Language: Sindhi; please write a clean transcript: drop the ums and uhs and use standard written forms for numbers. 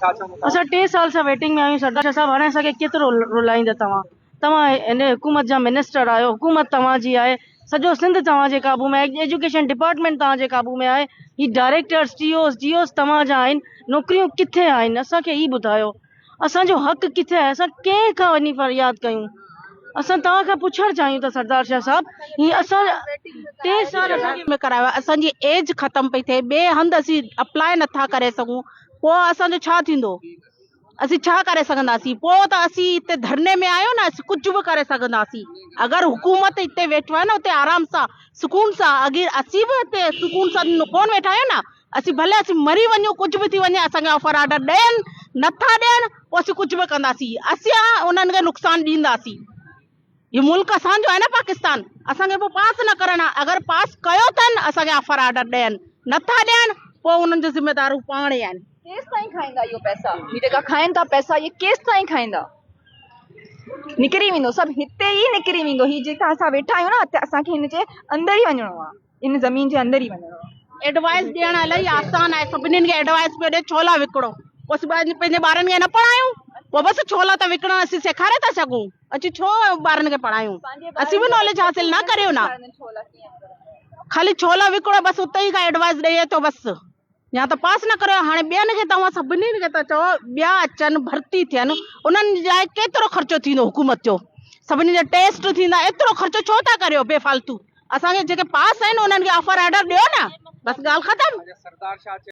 اسان ٽي سال سان ويٽنگ ۾ آهيون سردار شاهه صاحب هاڻي اسان کي ڪيترو رلائيندا توهان توهان هن حڪومت جا منسٽر آهيو حڪومت توهان جي آهي سڄو سنڌ توهان جي قابو ۾ آهي ايجوڪيشن ڊپارٽمينٽ توهان جي قابو ۾ آهي هي ڊائريڪٽرس ٽي اوز ڊي اوز توهان جا آهن نوڪريون ڪٿي آهن اسان کي هي ٻڌايو اسان جو حق ڪٿي آهي اسان ڪنهن کان وڃي فرياد ڪيون اسان توهان کان پڇڻ چاهيون ٿا سردار شاهه صاحب هي اسان ٽي سال اسان ۾ ڪرايو آهي اسان جي ايج ختم پئي ٿئي ٻئي هنڌ اسين اپلاء نٿا ڪري سگهون پوء اسان جو ڇا ٿيندو؟ اسين ڇا ڪري سگهنداسين؟ پوء ته اسين هتي ڌرڻي ۾ آهيون نه، اسين ڪجهه به ڪري سگهنداسين. اگر حڪومت هتي ويٺو آهي نه اتي آرام سان سڪون سان اگر اسين به هتي سڪون سان ڪونه ويٺا آهيون نه، اسين ڀلي اسين مري وڃون ڪجهه به ٿي وڃي اسان کي آفر آرڊر ڏين نٿا ڏين پوء اسين ڪجهه به ڪنداسين، اسين انهن کي نقصان ڏينداسين. هي ملڪ اسان جو آهي نه پاڪستان اسان کي پوء پاس نه ڪرڻ اگر پاس ڪيو اٿن اسان کي آفر آرڊر ڏين نٿا ڏين پوء انهن جو ذميدار هو پاڻ ئي آهن. ڪيستائين کائيندا اهو پئسا هي جيڪا کائن ٿا پئسا اهي ڪيستائين کائيندا نڪري ويندو سڀ هتي ئي نڪري ويندو هي جيڪا اسان ويٺا آهيون نه هتي اسان کي هن جي اندر ئي وڃڻو آهي ان زمين جي اندر ئي وڃڻو آهي. ايڊوائس ڏيڻ الاهي آسان آهي سڀني کي ايڊوائس پيو ڏي ڇولا وڪڻو پوء اسين پنهنجي ٻارن کي نه پڙهايون پوء بس ڇولا ته وڪڻڻ اسين سيکاري ٿا سگهون اچي ڇو ٻارن کي پڙهايون اسين به ناليج حاصل نه ڪريون نه خالي ڇولا وڪڻو بس اتي ئي کان ايڊوائس ڏئي ٿو بس يا ته پاس نه ڪريو هاڻي ٻين کي توهان سڀني کي ٿا چئو ٻيا اچن ڀرتي ٿين انهن جي لاء ڪيترو خرچو ٿيندو حڪومت جو سڀني جا ٽيسٽ ٿيندا ايترو خرچو ڇو ٿا ڪريو بي فالتو اسان کي جيڪي پاس آهن انهن کي آفر آرڊر ڏيو نه بس ڳالهه ختم.